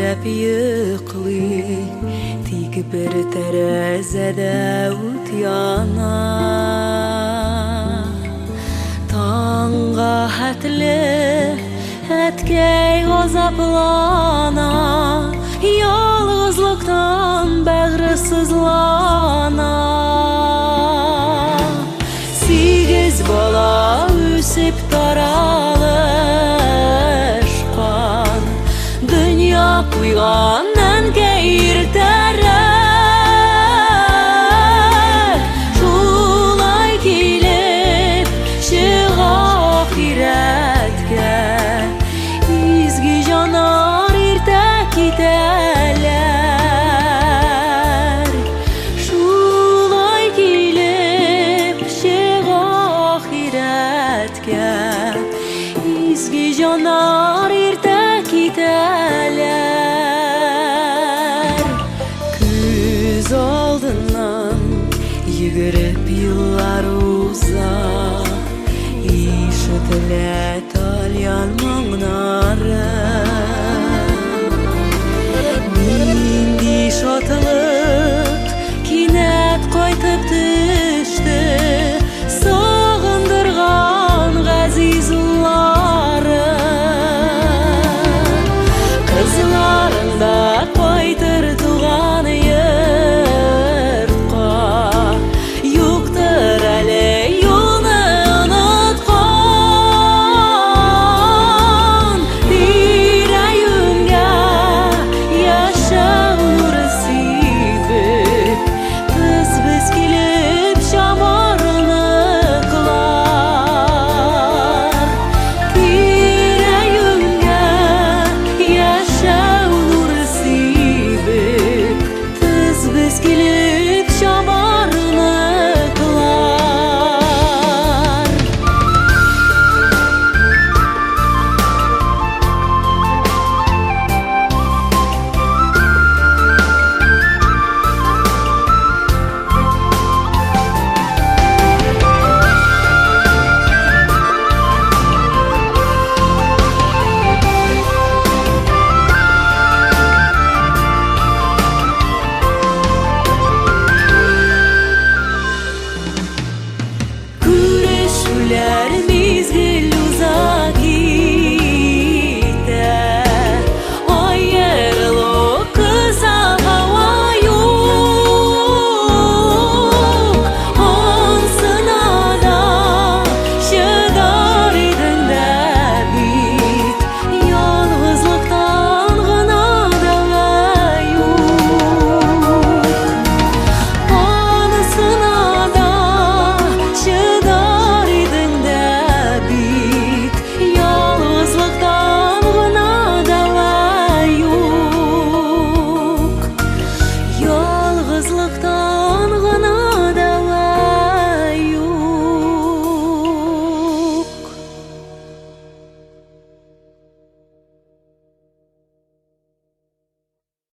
Күкрәп йоклый, тик бер тәрәзәдә ут яна. Таңга хәтле әткәй газаплана, ялгызлыктан бәгъре сызлана. Сигез бала үсеп таралышкан, дөнья куйган әнкәй иртәрәк. Шулай килеп чыга ахирәткә, изге җаннар иртә китәләр. Шулай килеп чыга ахирәткә, изге җаннар иртә китәләр. Күз алдыннан йөгереп еллар уза, ишетелә тальян моңнары. Нинди шатлык кинәт кайтып төште, сагындырган газиз уллары. Кызларың да кайтыр туган йортка, юктыр әле юлны оныткан. Тирә-юньгә яшәү нуры сибеп, кыз без килеп чамарныкылар. Тирә-юньгә яшәү нуры сибеп, кыз без килеп чамарныкылар. Күрешүләр.